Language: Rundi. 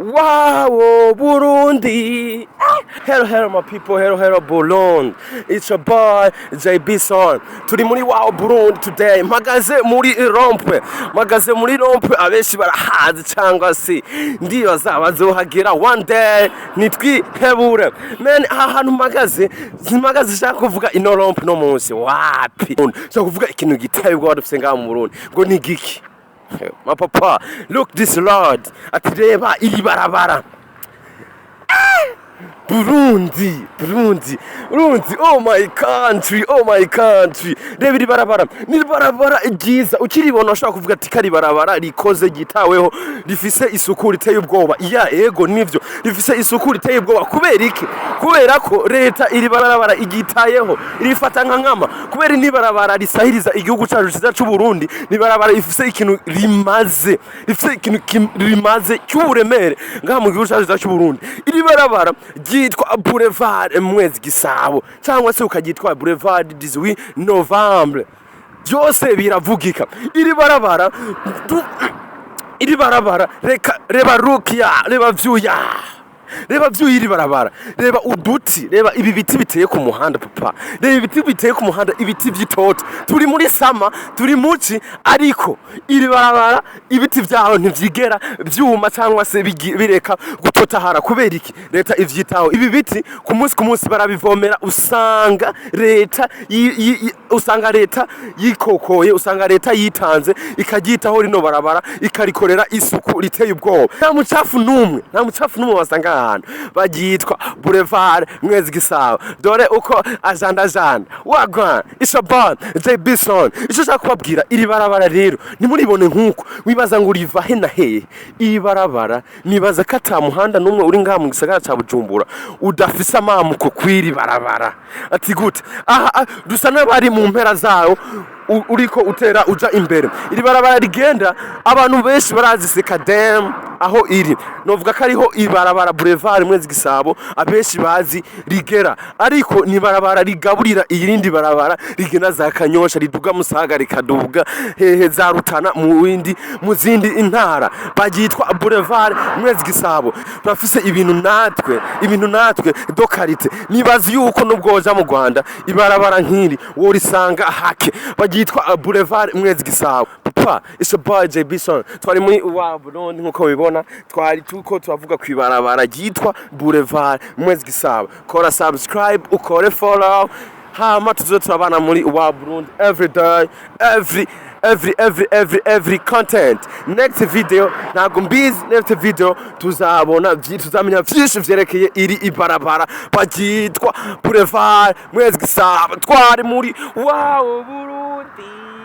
Wow, Burundi. Hello, hello, my people. Hello, hello, Burundi. It's your boy, JB Son. Turi muri Wow Burundi today. Mpagaze muri rond-point. Mpagaze muri rond-point, abenshi barahazi cyangwa se ndibaza bazohagera one day, nitwihebure. Man, aha hantu mpagaze, simpagaze nshaka kuvuga ino rond-point no munsi. Wapi? Nshaka kuvuga ikintu giteye ubwoba dufise ngaha mu Burundi. Ngo ni giki? Ma papa, look this road. Ati reba iri barabara. Burundi, Burundi, Burundi, oh my country, oh my country. Reba iri barabara, ni barabara ryiza. Ukiribona ushobora kuvuga ati kari barabara rikoze, ryitaweho, rifise isuku riteye ubwoba. Ya, ego nivyo, rifise isuku riteye ubwoba. Kubera iki? Kubera ko leta iri barabara igitayeho, irifata nka nkama. Kubera ni barabara risahiriza igihugu cyacu cyiza cy'u Burundi, ni barabara rifise ikintu rimaze, rifise ikintu rimaze cy'uburemere ngaha mu gihugu cyacu cyiza cy'u Burundi. Iri barabara ryitwa Boulevard Mwezi Gisabo, cyangwa se ukaryitwa Boulevard 18 Novembre, byose biravugika. Iri barabara iri barabara, reka reba, rukiya, reba vyuya, reba vyuya iri barabara, reba uduti, reba ibi biti biteye ku muhanda, papa, reba ibiti biteye ku muhanda, ibiti vy'itoto. Turi muri summer, turi muci, ariko iri barabara ibiti vyaho ntivyigera vyuma cyangwa se bireka gutotahara. Kubera iki? Leta ivyitaho. Ibi biti ku munsi ku munsi barabivomera. Usanga leta yikokoye, usanga leta yitanze ikaryitaho rino barabara, ikarikorera isuku riteye ubwoba. Nta mucafu n'umwe, nta mucafu n'umwe wasanga ahantu baryitwa Boulevard Mwezi Gisabo. Dore uko ajanda ajanda wagwan. It's your boy J Bison. Icyo nshaka kubabwira, iri barabara rero ntimuribone nk'uko wibaza ngo riva he na hehe. Iri barabara nibaza ko ata muhanda n'umwe uri ngaha mu gisagara ca Bujumbura udafise amamuko kw'iri barabara. Ati gute? Aha dusa n'abari mu mpera zawo, uriko utera uja imbere. Iri barabara rigenda, abantu benshi barazi Sekadem aho iri. Novuga ko ariho ibarabara Boulevard Mwezi Gisabo abenshi bazi rigera, ariko ni barabara rigaburira irindi barabara rigenda za Kanyosha, riduga Musaga, rikaduga hehe za Rutana, mu windi mu zindi intara. Baryitwa Boulevard Mwezi Gisabo. Turafise ibintu natwe, ibintu natwe de qualité. Nibaza yuko nubwo woja mu Rwanda ibarabara nk'iri worisanga hake. Baryitwa Boulevard Mwezi Gisabo. Papa, it's your boy JB Son. Twari muri wa Burundi nkuko bibona, twari tuko turavuga ku ibarabara ryitwa Boulevard Mwezi Gisabo. Kora subscribe, ukore follow, hama tuzoze turabana muri wa Burundi every day, every every every every content. Next video ntabwo mbizi, next video tuzabona tuzamenya vyinshi vyerekeye iri ibarabara baryitwa Boulevard Mwezi Gisabo. Twari muri Wow Burundi.